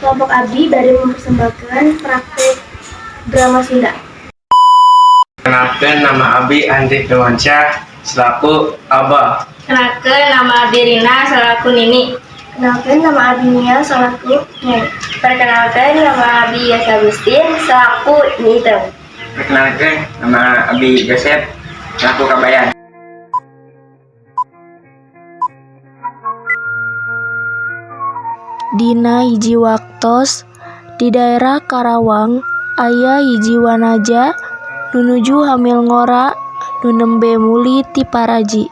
Kelompok Abdi bade mempersembahkan praktik drama Sunda. Kenalkan, nama Abi Andri Firmansyah selaku Abah. Kenalkan, nama Abi Rina selaku Nini. Kenalkan, nama Abi Nia selaku Nyai. Perkenalkan, nama Abi Yasa Agustin selaku Niteng. Perkenalkan, nama Abi Joseph selaku Kabayan. Dina hiji waktos di daerah Karawang aya hiji wanaja nu nuju hamil ngora nu nembe mulih ti paraji.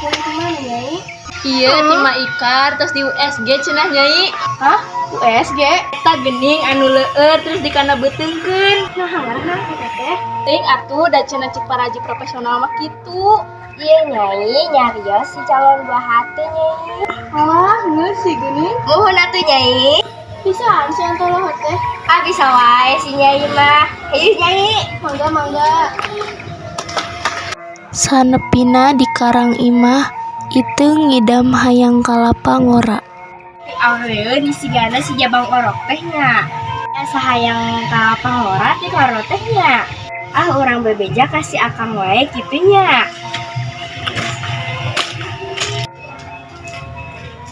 Mulih ti mana, Nyai? Iya, ti Ma Ikar terus di USG cenah, Nyai. Hah? USG? Eta gening anu leueur terus dikana beuteungkeun. Nah, ngarahna eta teh. Teuing atuh, da cenah cek paraji profesional mah kitu. Iya, Nyai, nyarios si calon buah hati, Nyai. Alah, geus sih geuning. Muhun atuh, Nyai. Bisa si antolo teh. Ah, bisa wae si Nyai mah. Hayu, Nyai. Mangga, mangga. Sanepina di karang imah, Iteung ngidam hayang kalapa ngora. Ti awewe disigana si jabang orok teh nya. Asa hayang kalapa ngora ti karo teh nya. Ah, urang bebeja ka si Akang wae kitu nya.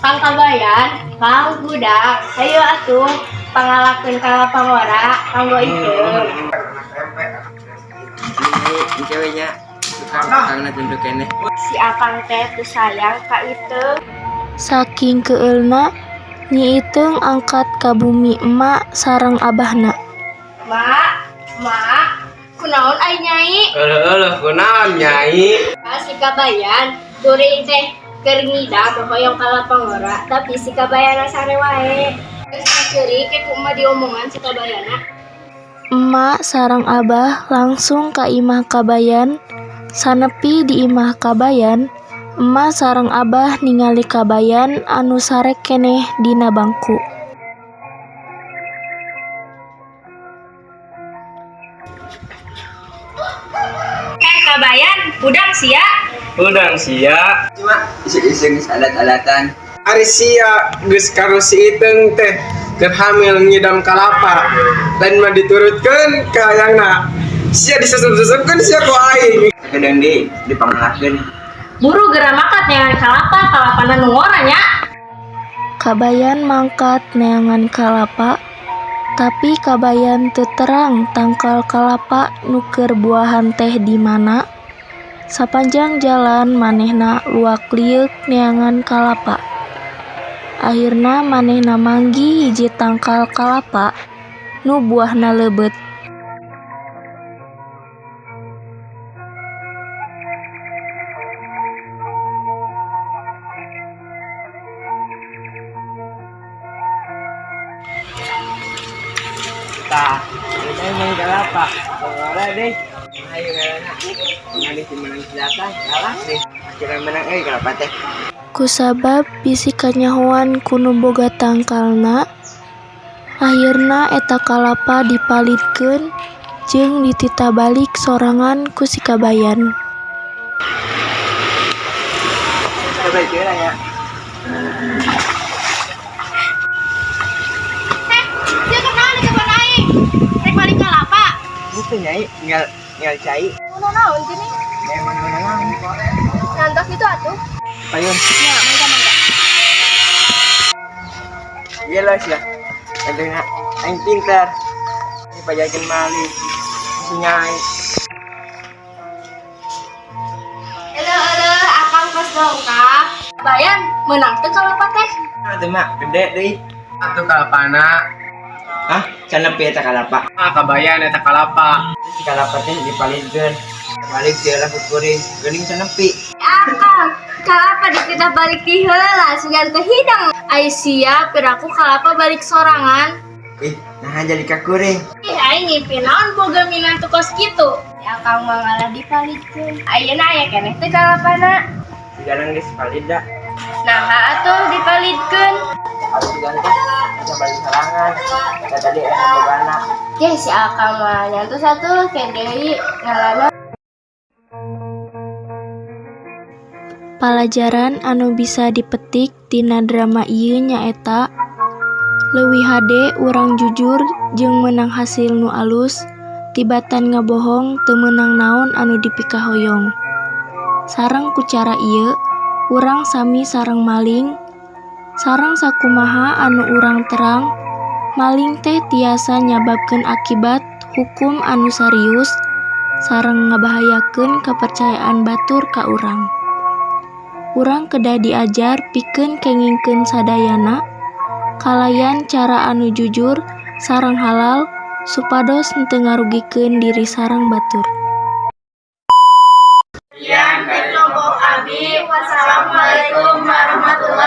Kang Kabayan, Kang Budak, hayu atuh pangalakeun kalapa ngora kanggo Iteung. Ini ceweknya tukang tukangna tunduk keneh. Si Akang teh teu sayang ka Iteung. Saking keueulna, Nyi Iteung angkat ka bumi emak sareng abahna. Mak, Mak, Kunaon ai, Nyai? Euleuh euleuh, kunaon, Nyai? Ah, si Kabayan, kuring teh keur ngidam hoyong kalapa ngora, tapi si Kabayana sare wae. Geus ceurik ke ku emak diomongan si Kabayana. Emak sareng abah langsung ka imah Kabayan. Sanepi di imah Kabayan, emak sareng abah ningali Kabayan anu sare keneh dina bangku. Eh, Kabayan, hudang sia. Hudang sia. Cuma isuk-isuk geus adat-adatan. Ari sia geus karo si Iteung teh keur hamil ngidam kalapa. Lain mah diturutkeun ka hayangna. Sia disusup-susupkeun sia ku aing. Sakedeung deui dipangalakeun. Buru geura mangkat neangan kalapa, kalapana nu ngora nya. Kabayan mangkat neangan kalapa, tapi Kabayan teu terang tangkal kalapa nu keur buahan teh di mana. Sapanjang jalan manehna luak lieuk neangan kalapa. Akhirna manehna manggih hiji tangkal kalapa nu buahna leubeut. Tah, kita emang kalapa. Ngora deh. Ayo ngalana. Ngali si menang senjata, kalah deh. Akhirnya menang euy kalapa teh. Kusabab bisi kanyahoan ku nu boga tangkalna, akhirna eta kalapa dipalidkeun jeung dititah balik sorangan ku si Kabayan. Coba kira ya. Eh, sia kunaon di kebon aing? Rek balik kalapa. Itu, Nyai, tinggal tinggal cai. Kuno naon gini? Memang menang. Ngantos gitu atuh. Payun. Ya, mangga, mangga. Iya lah sih ya. Kadang aing pintar. Ini pajakin mali. Si Nyai. Euleuh euleuh, Akang kos dongkap. Bayan, menang teu kalapa teh? Atuh mak, gede deui. Atuh kalapana. Hah? Can nepi eta kalapa. Ah, Kabayan eta kalapa. Si kalapa teh dipalidkeun. Balik dia lah kuring. Geuning can nepi. Akang, kalapa dititah balik ti heula sugan teu hidang. Ai sia, piraku kalapa balik sorangan. Ih, nah jadi kakuring. Ih, aing ngimpi naon boga minantu kos kitu. Si Akang mah ngalah dipalidkeun. Ayeuna aya keneh teu kalapana? Sekarang geus palid da. Nah, atuh dipalidkeun. Harus diganti. Bisa balik sorangan. Kata tadi eta bogana. Ye, si Akang mah nyantos atuh ke deui ngalana. Palajaran anu bisa dipetik tina drama ieu nyaeta leuwih hade urang jujur jeung meunang hasil nu alus tibatan ngabohong teu meunang naon anu dipikahoyong. Sareng ku cara ieu urang sami sareng maling, sareng sakumaha anu urang terang, maling teh tiasa nyababkeun akibat hukum anu sarius sareng ngabahayakeun kapercayaan batur ka urang. Urang kedah diajar pikeun kengingkeun sadayana kalayan cara anu jujur sareng halal supados henteu ngarugikeun diri sareng batur. Sekian dari kelompok kami. Wassalamualaikum warahmatullahi.